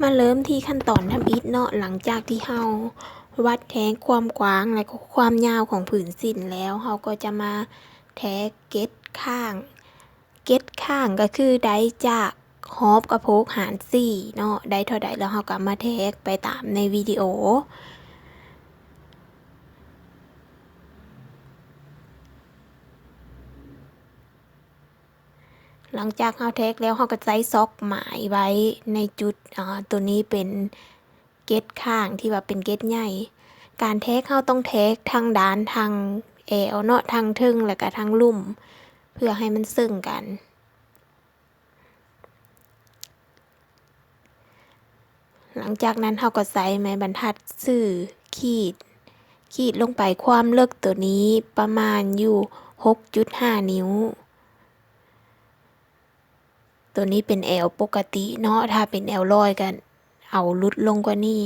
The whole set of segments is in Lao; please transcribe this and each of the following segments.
ມາເລີ່ມທີ່ຂັ້ນຕອນທຳອິດເນາະ, ຫຼັງຈາກທີ່ເຮົາວັດແທກຄວາມກວ້າງ ແລະ ກໍຄວາມຍາວຂອງຜືນສິ້ນແລ້ວ, ເຮົາກໍຈະມາແທກເກັດຂ້າງ. ເກັດຂ້າງກໍຄືໄດ້ຈາກຮອບກະໂພກຫານສີ່ເນາະ, ໄດ້ເທົ່າໃດແລ້ວເຮົາກໍມາແທກໄປຕາມໃນວິດີໂອ. ຫຼັງຈາກເຮົາແທກແລ້ວ ເຮົາກໍໃຊ້ຊອກໝາຍໄວ້ໃນຈຸດ ອາ ຕົວນີ້ເປັນເກັດຂ້າງທີ່ວ່າເປັນເກັດໃຫຍ່. ການແທກເຮົາຕ້ອງແທກທັງດ້ານ ທັງແອວເນາະ, ທັງເທິງ ແລ້ວກະທັງລຸ່ມ ເພື່ອໃຫ້ມັນເຊິ່ງກັນ. ຫຼັງຈາກນັ້ນເຮົາກໍໃຊ້ໄມ້ບັນທັດຊື່ຂີດ, ຂີດລົງໄປ. ຄວາມເລິກຕົວນີ້ປະມານຢູ່ຫົກຈຸດຫ້ານິ້ວ. ຕົວນີ້ເປັນແອວປົກກະຕິເນາະ, ຖ້າເປັນແອວຮ້ອຍກໍເອົາຫຼຸດລົງກວ່ານີ້.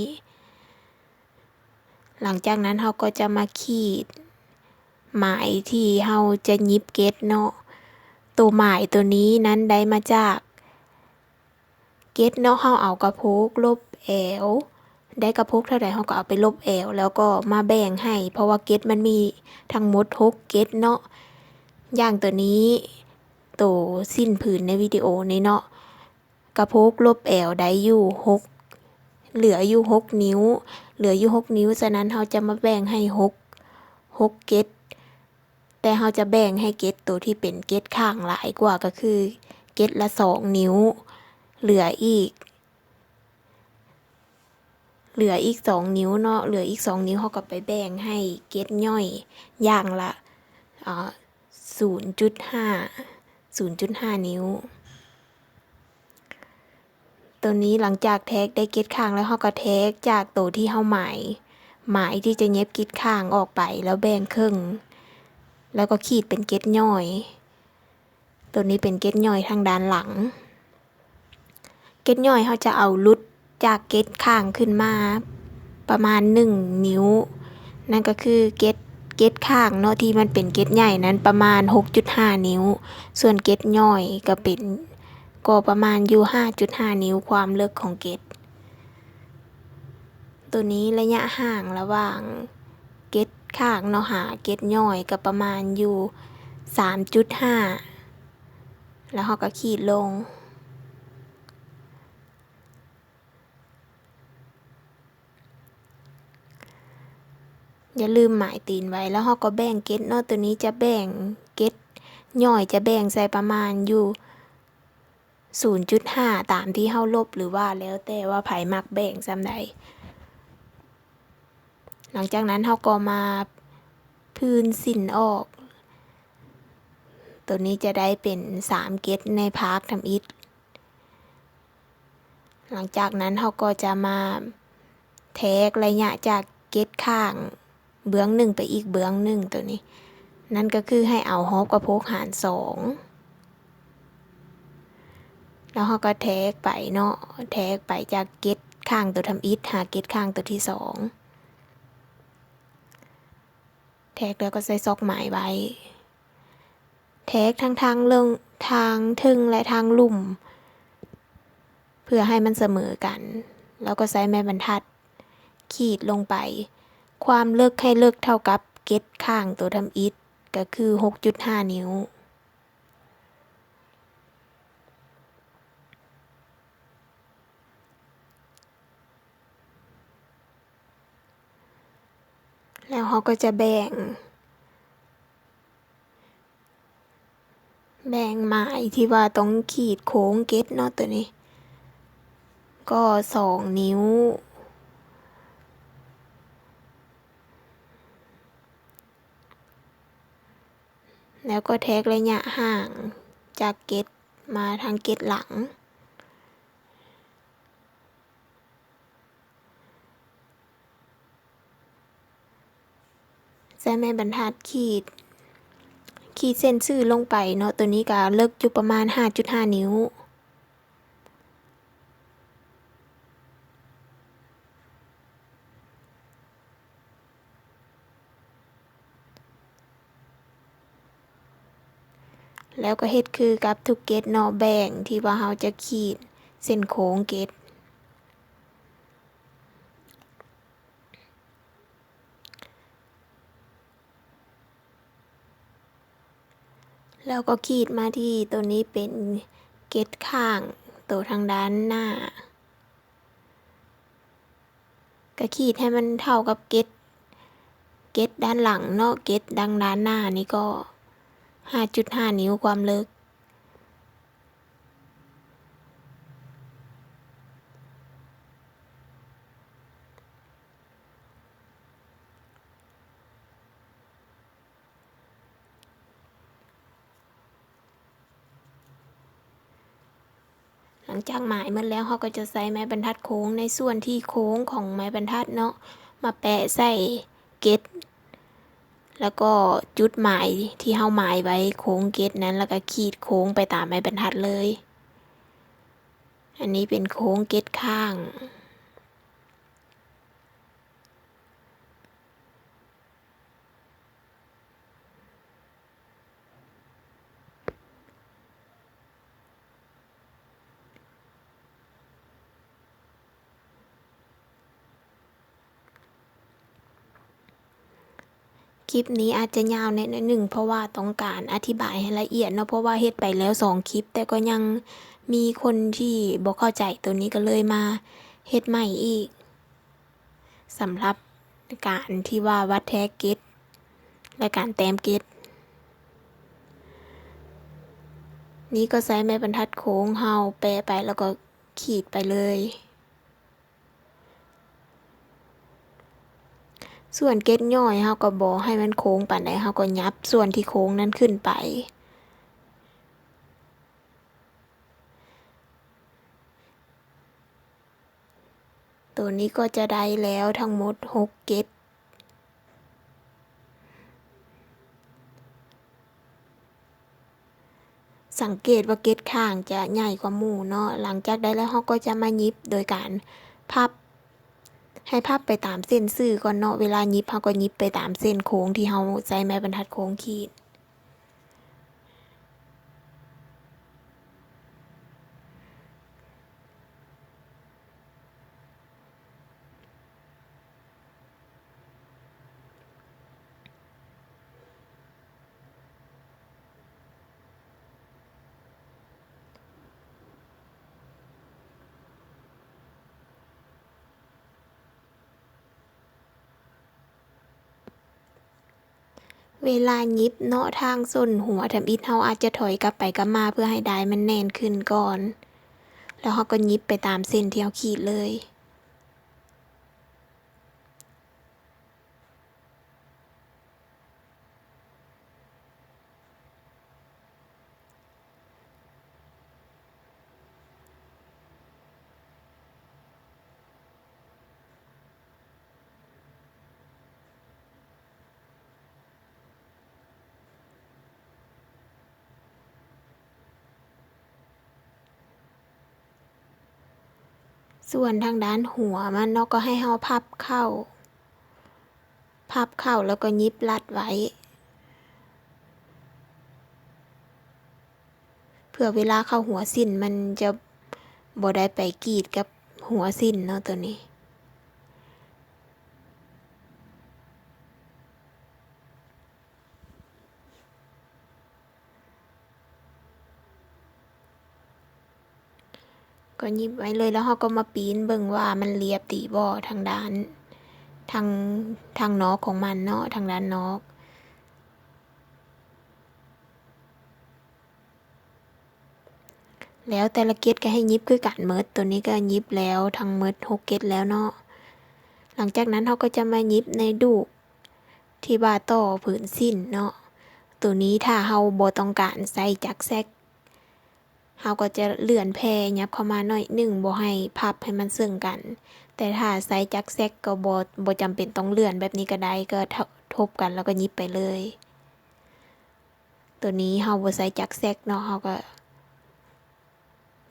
ຫຼັງຈາກນັ້ນເຮົາກໍຈະມາຂີດໝາຍທີ່ເຮົາຈະຫຍິບເກັດເນາະ. ໂຕໝາຍໂຕນີ້ນັ້ນໄດ້ມາຈາກເກັດເນາະ, ເຮົາເອົາກະໂພກລົບແອວ, ໄດ້ກະໂພກເທົ່າໃດເຮົາກໍເອົາໄປລົບແອວ ແລ້ວກໍມາແບ່ງໃຫ້, ເພາະວ່າເກັດມັນມີທັງໝົດຫົກເກັດເນາະ. ຢ່າງໂຕນີ້, ໂຕສິ້ນຜືນໃນວິດີໂອນີ້ເນາະ, ກະໂພກລົບແອວໄດ້ຢູ່ຫົກ, ເຫຼືອຢູ່ຫົກນິ້ວ, ເຫຼືອຢູ່ຫົກນິ້ວ, ສະນັ້ນເຮົາຈະມາແບ່ງໃຫ້ຫົກ, ຫົກເກັດ, ແຕ່ເຮົາຈະແບ່ງໃຫ້ເກັດໂຕທີ່ເປັນເກັດຂ້າງຫຼາຍກວ່າ ກໍຄືເກັດລະສອງນິ້ວ, ເຫຼືອອີກ, ເຫຼືອອີກສອງນິ້ວເນາະ, ເຫຼືອອີກສອງນິ້ວເຮົາກໍໄປແບ່ງໃຫ້ເກັດຍ່ອຍຢ່າງລະ, ອາ, ສູນຈຸດຫ້າ, ສູນຈຸດຫ້ານິ້ວ. ໂຕນີ້ຫຼັງຈາກແທກໄດ້ເກັດຂ້າງແລ້ວ ເຮົາກໍແທກຈາກໂຕທີ່ເຮົາໝາຍ, ໝາຍທີ່ຈະຫຍິບເກັດຂ້າງອອກໄປ ແລ້ວແບ່ງເຄິ່ງ ແລ້ວກໍຂີດເປັນເກັດຍ່ອຍ. ໂຕນີ້ເປັນເກັດຍ່ອຍທາງດ້ານຫຼັງ. ເກັດຍ່ອຍເຮົາຈະເອົາຫຼຸດຈາກເກັດຂ້າງຂຶ້ນມາປະມານໜຶ່ງນິ້ວ, ນັ້ນກໍຄືເກັດ, ເກັດຂ້າງເນາະ ທີ່ມັນເປັນເກັດໃຫຍ່ນັ້ນປະມານຫົກຈຸດຫ້ານິ້ວ, ສ່ວນເກັດຍ່ອຍກໍເປັນ, ກໍປະມານຢູ່ຫ້າຈຸດຫ້ານິ້ວ ຄວາມເລິກຂອງເກັດ. ໂຕນີ້ໄລຍະຫ່າງລະຫວ່າງເກັດຂ້າງເນາະ ຫາເກັດຍ່ອຍກໍປະມານຢູ່ສາມຈຸດຫ້າ ແລ້ວເຮົາກໍຂີດລົງ. ຢ່າລືມໝາຍຕີນໄວ້ ແລ້ວເຮົາກໍແບ່ງເກັດເນາະ. ໂຕນີ້ຈະແບ່ງເກັດຍ່ອຍ ຈະແບ່ງໃສ່ປະມານຢູ່ສູນຈຸດຫ້າ ຕາມທີ່ເຮົາລົບ ຫຼືວ່າແລ້ວແຕ່ວ່າໃຜມັກແບ່ງສ່ຳໃດ. ຫຼັງຈາກນັ້ນເຮົາກໍມາຜືນສິ້ນອອກ. ໂຕນີ້ຈະໄດ້ເປັນສາມເກັດໃນພາກທຳອິດ. ຫຼັງຈາກນັ້ນເຮົາກໍຈະມາແທກໄລຍະຈາກເກັດຂ້າງເບື້ອງໜຶ່ງໄປອີກເບື້ອງໜຶ່ງ ໂຕນີ້. ນັ້ນກໍຄືໃຫ້ເອົາຮອບກະໂພກຫານສອງ ແລ້ວເຮົາກໍແທກໄປເນາະ, ແທກໄປຈາກເກັດຂ້າງໂຕທຳອິດຫາເກັດຂ້າງໂຕທີສອງ. ແທກແລ້ວກໍໃສ່ຊອກໝາຍໄວ້. ແທກທັງທາງເລິງ, ທາງເທິງ ແລະ ທາງລຸ່ມ ເພື່ອໃຫ້ມັນສະເໝີກັນ, ແລ້ວກໍໃຊ້ໄມ້ບັນທັດຂີດລົງໄປ. ຄວາມເລິກໃຫ້ເລິກເທົ່າກັບເກັດຂ້າງໂຕທຳອິດ ກໍຄືຫົກຈຸດຫ້ານິ້ວ. ແລ້ວເຮົາກໍຈະແບ່ງ, ແບ່ງໝາຍທີ່ວ່າຕ້ອງຂີດໂຄ້ງເກັດເນາະ ໂຕນີ້ກໍສອງນິ້ວ. ແລ້ວກໍແທກໄລຍະຫ່າງຈາກເກັດມາທາງເກັດຫຼັງ. ໃຊ້ໄມ້ບັນທັດຂີດ, ຂີດເສັ້ນຊື່ລົງໄປເນາະ. ໂຕນີ້ກະເລິກຢູ່ປະມານຫ້າຈຸດຫ້ານິ້ວ. ແລ້ວກໍເຮັດຄືກັບທຸກເກັດເນາະ, ແບ່ງທີ່ວ່າເຮົາຈະຂີດເສັ້ນໂຄ້ງເກັດ. ແລ້ວກໍຂີດມາທີ່ໂຕນີ້ເປັນເກັດຂ້າງ ໂຕທາງດ້ານໜ້າ ກະຂີດໃຫ້ມັນເທົ່າກັບເກັດ ເກັດດ້ານຫຼັງເນາະ ເກັດດັ່ງດ້ານໜ້ານີ້ກໍຫ້າຈຸດຫ້ານິ້ວຄວາມເລິກ. ຫຼັງຈາກໝາຍໝົດແລ້ວ ເຮົາກໍຈະໃຊ້ໄມ້ບັນທັດໂຄ້ງໃນສ່ວນທີ່ໂຄ້ງຂອງໄມ້ບັນທັດເນາະ ມາແປະໃສ່ເກັດ ແລ້ວກໍຈຸດໝາຍທີ່ເຮົາໝາຍໄວ້ໂຄ້ງເກັດນັ້ນ ແລ້ວກໍຂີດໂຄ້ງໄປຕາມໄມ້ບັນທັດເລີຍ. ອັນນີ້ເປັນໂຄ້ງເກັດຂ້າງ. ຄລິບນີ້ອາດຈະຍາວແດ່ໜ້ອຍໜຶ່ງ ເພາະວ່າຕ້ອງການອະທິບາຍໃຫ້ລະອຽດເນາະ ເພາະວ່າເຮັດໄປແລ້ວສອງຄລິບ ແຕ່ກໍຍັງມີຄົນທີ່ບໍ່ເຂົ້າໃຈໂຕນີ້ ກໍເລີຍມາເຮັດໃໝ່ອີກ. ສຳລັບການທີ່ວ່າວັດແທກເກັດ ແລະ ການແຕ້ມເກັດ ນີ້ກໍໃຊ້ໄມ້ບັນທັດໂຄ້ງເຮົາແປະໄປ ແລ້ວກໍຂີດໄປເລີຍ. ສ່ວນເກັດຍ່ອຍເຮົາກໍບໍ່ໃຫ້ມັນໂຄ້ງປານໃດ ເຮົາກໍຫຍັບສ່ວນທີ່ໂຄ້ງນັ້ນຂຶ້ນໄປ. ໂຕນີ້ກໍຈະໄດ້ແລ້ວທັງໝົດຫົກເກັດ. ສັງເກດວ່າເກັດຂ້າງຈະໃຫຍ່ກວ່າໝູ່ເນາະ. ຫຼັງຈາກໄດ້ແລ້ວ ເຮົາກໍຈະມາຫຍິບໂດຍການພັບ ໃຫ້ພັບໄປຕາມເສັ້ນຊື່ກ່ອນເນາະ. ເວລາຫຍິບ ເຮົາກໍຫຍິບໄປຕາມເສັ້ນໂຄ້ງທີ່ເຮົາໃຊ້ໄມ້ບັນທັດໂຄ້ງຂີດ. ເວລາຫຍິບເນາະ ທາງສົ້ນຫົວທຳອິດເຮົາອາດຈະຖອຍກັບໄປກັບມາ ເພື່ອໃຫ້ດ້າຍມັນແໜ້ນຂຶ້ນກ່ອນ ແລ້ວເຮົາກໍຫຍິບໄປຕາມເສັ້ນທີ່ເຮົາຂີດເລີຍ. ສ່ວນທາງດ້ານຫົວມັນເນາະ ກໍໃຫ້ເຮົາພັບເຂົ້າ ພັບເຂົ້າແລ້ວກໍຫຍິບລັດໄວ້ ເພື່ອເວລາເຂົ້າຫົວສິ້ນມັນຈະບໍ່ໄດ້ໄປກີດກັບຫົວສິ້ນເນາະ ໂຕນີ້. ກໍຫຍິບໄວ້ເລີຍ ແລ້ວເຮົາກໍມາປີ້ນເບິ່ງວ່າມັນລຽບດີບໍ່ ທາງດ້ານ ທາງ ທາງນອກຂອງມັນເນາະ ທາງດ້ານນອກ. ແລ້ວແຕ່ລະເກັດກໍໃຫ້ຫຍິບຄືກັນໝົດ. ໂຕນີ້ກໍຫຍິບແລ້ວທັງໝົດຫົກເກັດແລ້ວເນາະ. ຫຼັງຈາກນັ້ນເຮົາກໍຈະມາຫຍິບໃນດູກທີ່ວ່າຕໍ່ພື້ນສິ້ນເນາະ. ໂຕນີ້ຖ້າເຮົາບໍ່ຕ້ອງການໃສ່ຈັກແຊັກ ເຮົາກໍຈະເລື່ອນແຜ່ຫຍັບເຂົ້າມາໜ້ອຍໜຶ່ງ ບໍ່ໃຫ້ພັບໃຫ້ມັນເຊິ່ງກັນ. ແຕ່ຖ້າໃສ່ຈັກແຊັກກໍບໍ່ ບໍ່ຈຳເປັນຕ້ອງເລື່ອນ ແບບນີ້ກໍໄດ້ ກໍທ- ທົບກັນແລ້ວກໍຫຍິບໄປເລີຍ. ໂຕນີ້ເຮົາບໍ່ໃສ່ຈັກແຊັກເນາະ ເຮົາກໍ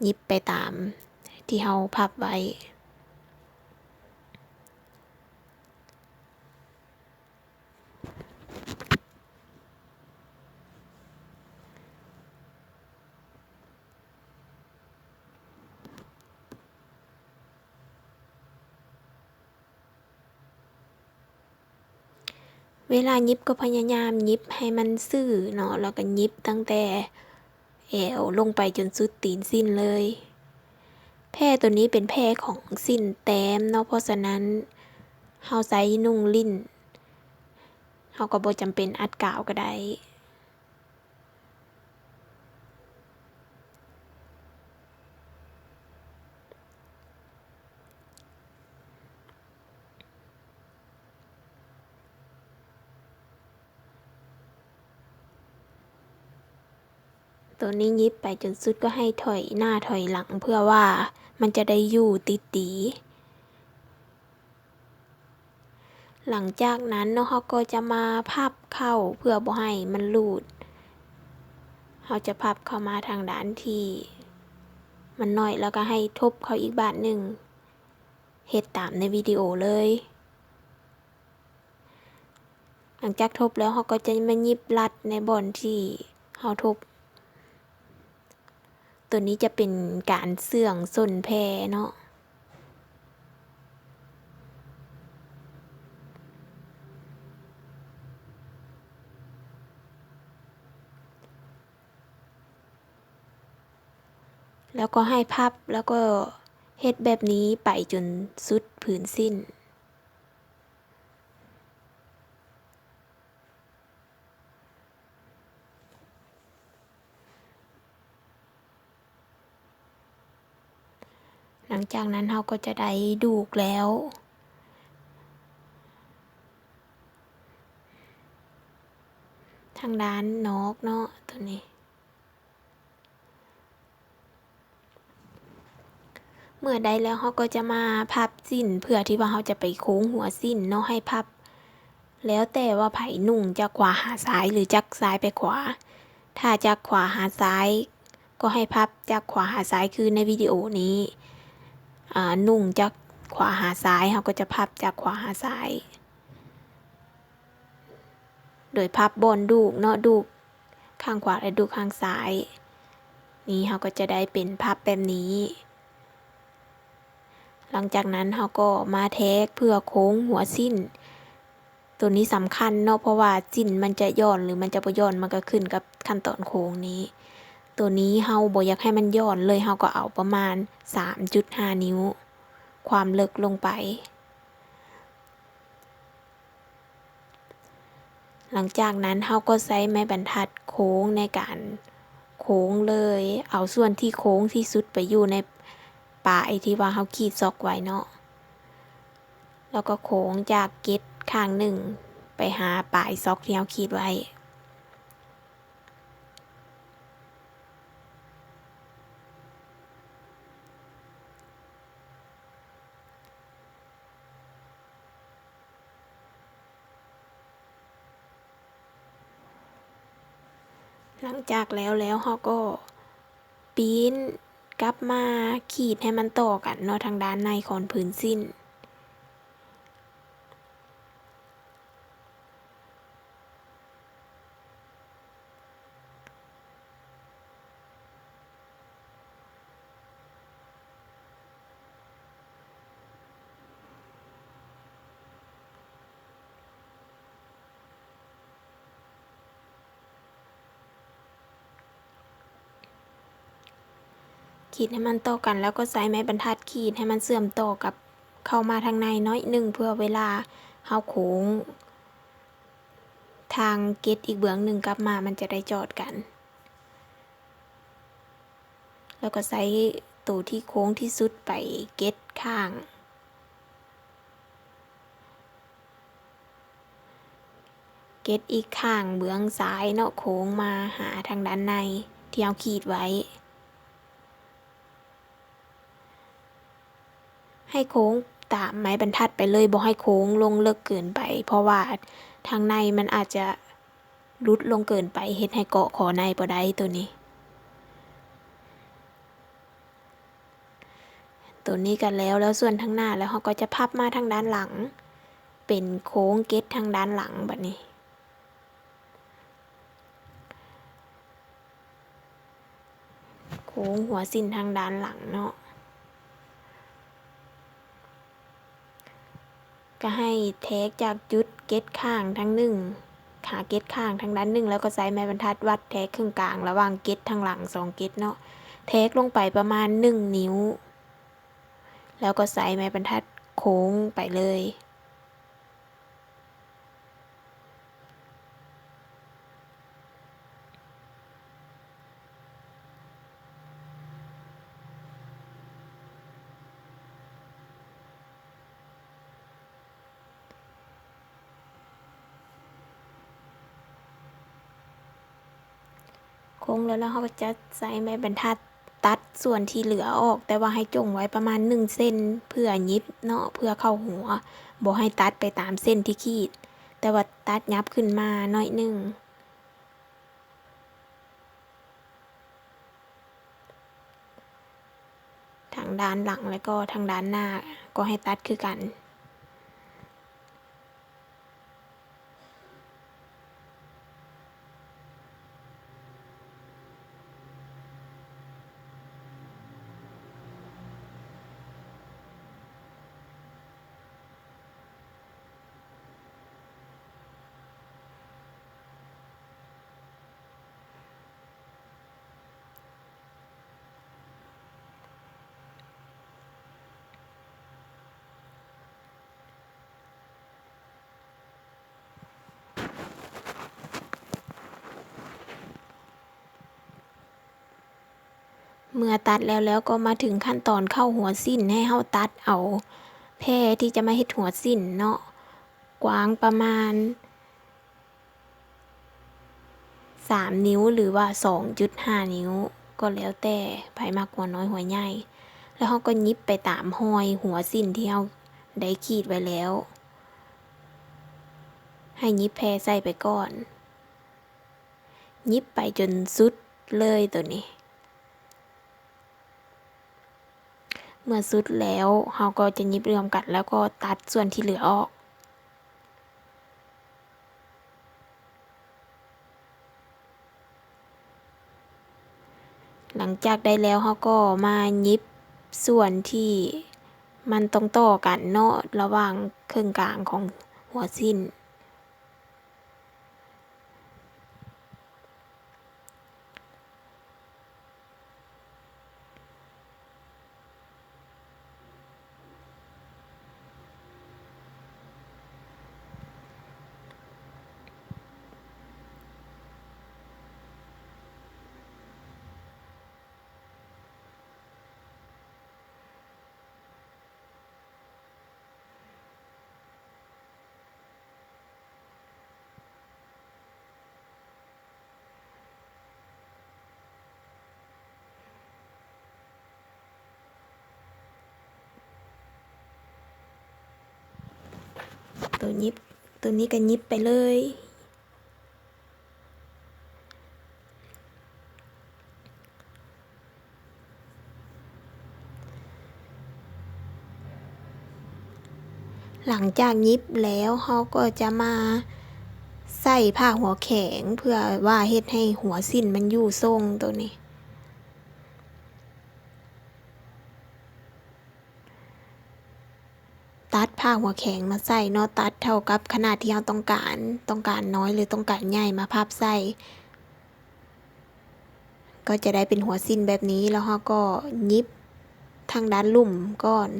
ຫຍິບໄປຕາມທີ່ເຮົາພັບໄວ້. ໂຕ ເວລາຫຍິບກໍພະຍາຍາມຫຍິບໃຫ້ມັນຊື່ເນາະ ແລ້ວກໍຫຍິບຕັ້ງແຕ່ແອວລົງໄປຈົນສຸດຕີນສິ້ນເລີຍ. ແພຕົວນີ້ເປັນແພຂອງສິ້ນແຕ້ມເນາະ, ເພາະສະນັ້ນເຮົາໃຊ້ນຸ່ງລິ້ນ ເຮົາກໍບໍ່ຈຳເປັນອັດກາວກໍໄດ້. ໂຕນີ້ຫຍິບໄປຈົນສຸດກໍໃຫ້ຖອຍໜ້າຖອຍຫຼັງ ເພື່ອວ່າມັນຈະໄດ້ຢູ່ຕິດດີ. ຫຼັງຈາກນັ້ນເນາະ ເຮົາກໍຈະມາພັບເຂົ້າເພື່ອບໍ່ໃຫ້ມັນຫຼຸດ. ເຮົາຈະພັບເຂົ້າມາທາງດ້ານທີ່ມັນນ້ອຍ ແລ້ວກໍໃຫ້ທົບເຂົ້າອີກບາດໜຶ່ງ. ເຮັດຕາມໃນວິດີໂອເລີຍ. ຫຼັງຈາກທົບແລ້ວ ເຮົາກໍຈະມາຫຍິບລັດໃນບ່ອນທີ່ເຮົາທົບ. ໂຕນີ້ຈະເປັນການເຊື່ອງສົ້ນແພເນາະ. ແລ້ວກໍໃຫ້ພັບ ແລ້ວກໍເຮັດແບບນີ້ໄປຈົນສຸດຜືນສິ້ນ. ຫຼັງຈາກນັ້ນເຮົາກໍຈະໄດ້ດູກແລ້ວ ທາງດ້ານນອກເນາະ ໂຕນີ້. ເມື່ອໄດ້ແລ້ວ ເຮົາກໍຈະມາພັບສິ້ນ ເພື່ອທີ່ວ່າເຮົາຈະໄປໂຄ້ງຫົວສິ້ນເນາະ ໃຫ້ພັບ ແລ້ວແຕ່ວ່າໃຜນຸ່ງຈາກຂວາຫາຊ້າຍ ຫຼື ຈາກຊ້າຍໄປຂວາ. ຖ້າຈາກຂວາຫາຊ້າຍ ກໍໃຫ້ພັບຈາກຂວາຫາຊ້າຍ ຄືໃນວິດີໂອນີ້ ອາ ນຸ່ງຈາກຂວາຫາຊ້າຍ ເຮົາກໍຈະພັບຈາກຂວາຫາຊ້າຍ ໂດຍພັບບ່ອນດູກເນາະ ດູກຂ້າງຂວາ ແລະ ດູກຂ້າງຊ້າຍ. ນີ້ເຮົາກໍຈະໄດ້ເປັນພັບແບບນີ້. ຫຼັງຈາກນັ້ນເຮົາກໍມາແທກເພື່ອໂຄ້ງຫົວສິ້ນ. ໂຕນີ້ສຳຄັນເນາະ ເພາະວ່າສິ້ນມັນຈະຢ່ອນ ຫຼື ມັນຈະບໍ່ຢ່ອນ ມັນກໍຂຶ້ນກັບຂັ້ນຕອນໂຄ້ງນີ້. ໂຕນີ້ເຮົາບໍ່ຢາກໃຫ້ມັນຢ່ອນເລີຍ ເຮົາກໍເອົາປະມານສາມຈຸດຫ້ານິ້ວ ຄວາມເລິກລົງໄປ. ຫຼັງຈາກນັ້ນເຮົາກໍໃຊ້ໄມ້ບັນທັດໂຄ້ງໃນການໂຄ້ງເລີຍ. ເອົາສ່ວນທີ່ໂຄ້ງທີ່ສຸດໄປຢູ່ໃນປາຍທີ່ວ່າເຮົາຂີດຊອກໄວ້ເນາະ. ແລ້ວກໍໂຄ້ງຈາກເກັດຂ້າງໜຶ່ງໄປຫາປາຍຊອກທີ່ເຮົາຂີດໄວ້. ຫຼັງຈາກແລ້ວແລ້ວ ເຮົາກໍປີ້ນກັບມາຂີດໃຫ້ມັນຕໍ່ກັນເນາະ ທາງດ້ານໃນຂອງຜືນສິ້ນ. ຂີດໃຫ້ມັນຕໍ່ກັນ ແລ້ວກໍໃຊ້ໄມ້ບັນທັດຂີດໃຫ້ມັນເຊື່ອມຕໍ່ກັບເຂົ້າມາທາງໃນໜ້ອຍໜຶ່ງ ເພື່ອເວລາເຮົາໂຄ້ງທາງເກັດອີກເບື້ອງໜຶ່ງກັບມາ ມັນຈະໄດ້ຈອດກັນ. ແລ້ວກໍໃຊ້ໂຕທີ່ໂຄ້ງທີ່ສຸດໄປເກັດຂ້າງ ເກັດອີກຂ້າງເບື້ອງຊ້າຍເນາະ ໂຄ້ງມາຫາທາງດ້ານໃນທີ່ເຮົາຂີດໄວ້. ໃຫ້ໂຄ້ງຕາມໄມ້ບັນທັດໄປເລີຍ ບໍ່ໃຫ້ໂຄ້ງລົງເລິກເກີນໄປ ເພາະວ່າທາງໃນມັນອາດຈະ ຫຼຸດລົງເກີນໄປ ເຮັດໃຫ້ເກາະຂໍ້ໃນບໍ່ໄດ້ໂຕນີ້. ໂຕນີ້ກໍແລ້ວ ແລ້ວສ່ວນທາງໜ້າ ແລ້ວເຮົາກໍຈະພັບມາທາງດ້ານຫຼັງ ເປັນໂຄ້ງເກັດທາງດ້ານຫຼັງບັດນີ້. ໂຄ້ງຫົວສິ້ນທາງດ້ານຫຼັງເນາະ ກໍໃຫ້ແທກຈາກຈຸດ ເກັດຂ້າງທາງໜຶ່ງ ຫາເກັດຂ້າງທາງດ້ານໜຶ່ງ ແລ້ວກໍໃຊ້ໄມ້ບັນທັດວັດແທກເຄິ່ງກາງ ລະຫວ່າງເກັດທາງຫຼັງສອງເກັດເນາະ ແທກລົງໄປປະມານໜຶ່ງນິ້ວ ແລ້ວກໍໃຊ້ໄມ້ບັນທັດໂຄ້ງໄປເລີຍ. ໂຄ້ງແລ້ວ ແລ້ວເຮົາກໍຈະໃຊ້ໄມ້ບັນທັດຕັດສ່ວນທີ່ເຫຼືອອອກ, ແຕ່ວ່າໃຫ້ຈົ່ງໄວ້ປະມານໜຶ່ງເຊັນ ເພື່ອຫຍິບເນາະ, ເພື່ອເຂົ້າຫົວ, ບໍ່ໃຫ້ຕັດໄປຕາມເສັ້ນທີ່ຂີດ, ແຕ່ວ່າຕັດຫຍັບຂຶ້ນມາໜ້ອຍໜຶ່ງ. ທາງດ້ານຫຼັງ ແລະ ກໍທາງດ້ານໜ້າກໍໃຫ້ຕັດຄືກັນ. ເມື່ອຕັດແລ້ວ ແລ້ວກໍມາເຖິງຂັ້ນຕອນເຂົ້າຫົວສິ້ນ, ໃຫ້ເຮົາຕັດເອົາແພທີ່ຈະມາເຮັດຫົວສິ້ນເນາະ, ກວ້າງປະມານ ສາມນິ້ວ ຫຼືວ່າ ສອງຈຸດຫ້າ ນິ້ວ ກໍແລ້ວແຕ່ໃຜມັກຫົວນ້ອຍຫົວໃຫຍ່, ແລ້ວເຮົາກໍຫຍິບໄປຕາມຮອຍຫົວສິ້ນທີ່ເຮົາໄດ້ຂີດໄວ້ແລ້ວ, ໃຫ້ຫຍິບແພໃສ່ໄປກ່ອນ, ຫຍິບໄປຈົນສຸດເລີຍໂຕນີ້. ເມື່ອສຸດແລ້ວ ເຮົາກໍຈະຫຍິບເລື່ອມກັນ ແລ້ວກໍຕັດສ່ວນທີ່ເຫຼືອອອກ. ຫຼັງຈາກໄດ້ແລ້ວ ເຮົາກໍມາຫຍິບສ່ວນທີ່ມັນຕ້ອງຕໍ່ກັນເນາະ ລະຫວ່າງເຄິ່ງກາງຂອງຫົວສິ້ນ. ໂຕຫຍິບ ໂຕນີ້ກໍຫຍິບໄປເລີຍ. ຫຼັງຈາກຫຍິບແລ້ວ ເຮົາກໍຈະມາໃສ່ຜ້າຫົວແຂງ ເພື່ອວ່າເຮັດໃຫ້ຫົວສິ້ນມັນຢູ່ຊົງໂຕນີ້. ຕັດຜ້າຫົວແຂງມາໃສ່ເນາະ, ຕັດເທົ່າກັບຂະໜາດທີ່ເຮົາຕ້ອງການ, ຕ້ອງການນ້ອຍ ຫຼື ຕ້ອງການໃຫຍ່ມາພັບໃສ່, ກໍຈະໄດ້ເປັນຫົວສິ້ນແບບນີ້. ແລ້ວເຮົາກໍຫຍິບທາງດ້ານລຸ່ມກ່ອນ.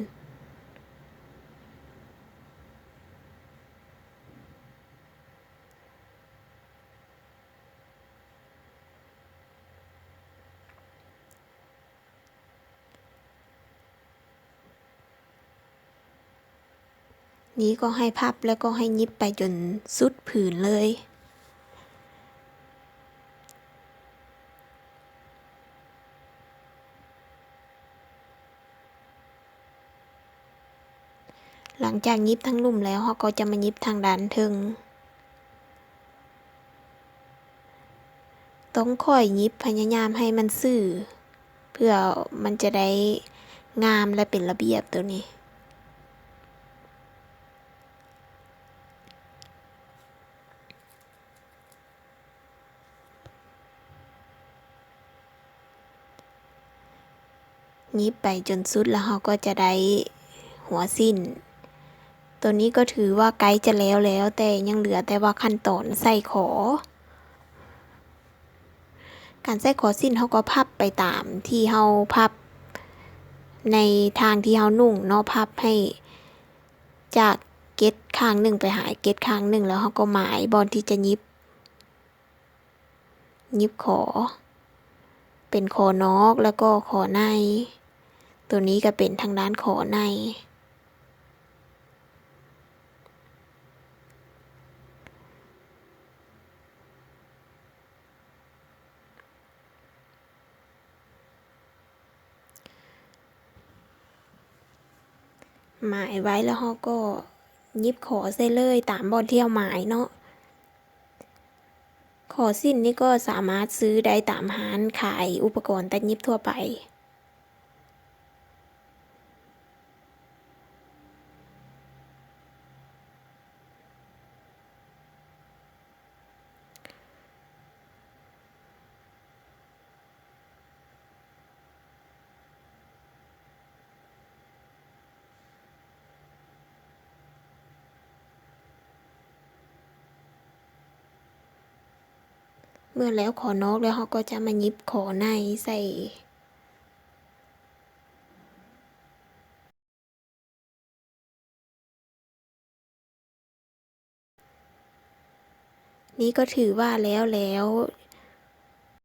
ນີ້ກໍໃຫ້ພັບ ແລ້ວກໍໃຫ້ຫຍິບໄປຈົນສຸດຜືນເລີຍ. ຫຼັງຈາກຫຍິບທາງລຸ່ມແລ້ວ ເຮົາກໍຈະມາຫຍິບທາງດ້ານເທິງ. ຕ້ອງຄ່ອຍຫຍິບ, ພະຍາຍາມໃຫ້ມັນຊື່ ເພື່ອມັນຈະໄດ້ງາມ ແລະ ເປັນລະບຽບໂຕນີ້. ຫຍິບໄປຈົນສຸດ ແລ້ວເຮົາກໍຈະໄດ້ຫົວສິ້ນໂຕ ຕົວນີ້ກໍຖືວ່າໃກ້ຈະແລ້ວແລ້ວ, ແຕ່ຍັງເຫຼືອແຕ່ວ່າຂັ້ນຕອນໃສ່ຂໍ. ການໃສ່ຂໍສິ້ນເຮົາກໍພັບໄປຕາມທີ່ເຮົາພັບໃນທາງທີ່ເຮົານຸ່ງເນາະ, ພັບໃຫ້ຈາກເກັດຂ້າງໜຶ່ງໄປຫາເກັດຂ້າງໜຶ່ງ, ແລ້ວເຮົາກໍໝາຍບ່ອນທີ່ຈະຫຍິບ. ຫຍິບຂໍ ເປັນຂໍນອກ ແລ້ວກໍຂໍໃນ. ໂຕນີ້ກໍເປັນທາງດ້ານຂໍໃນ. ໝາຍໄວ້ແລ້ວເຮົາກໍຫຍິບຂໍໃສ່ເລີຍຕາມບ່ອນທີ່ເຮົາໝາຍເນາະ. ຂໍສິ້ນນີ້ກໍສາມາດຊື້ໄດ້ຕາມຮ້ານຂາຍອຸປະກອນຕັດຫຍິບທົ່ວໄປ. ເມື່ອແລ້ວຂໍນອກແລ້ວ ເຮົາກໍຈະມາຫຍິບຂໍໃນໃສ່. ນີ້ກໍຖືວ່າແລ້ວແລ້ວ,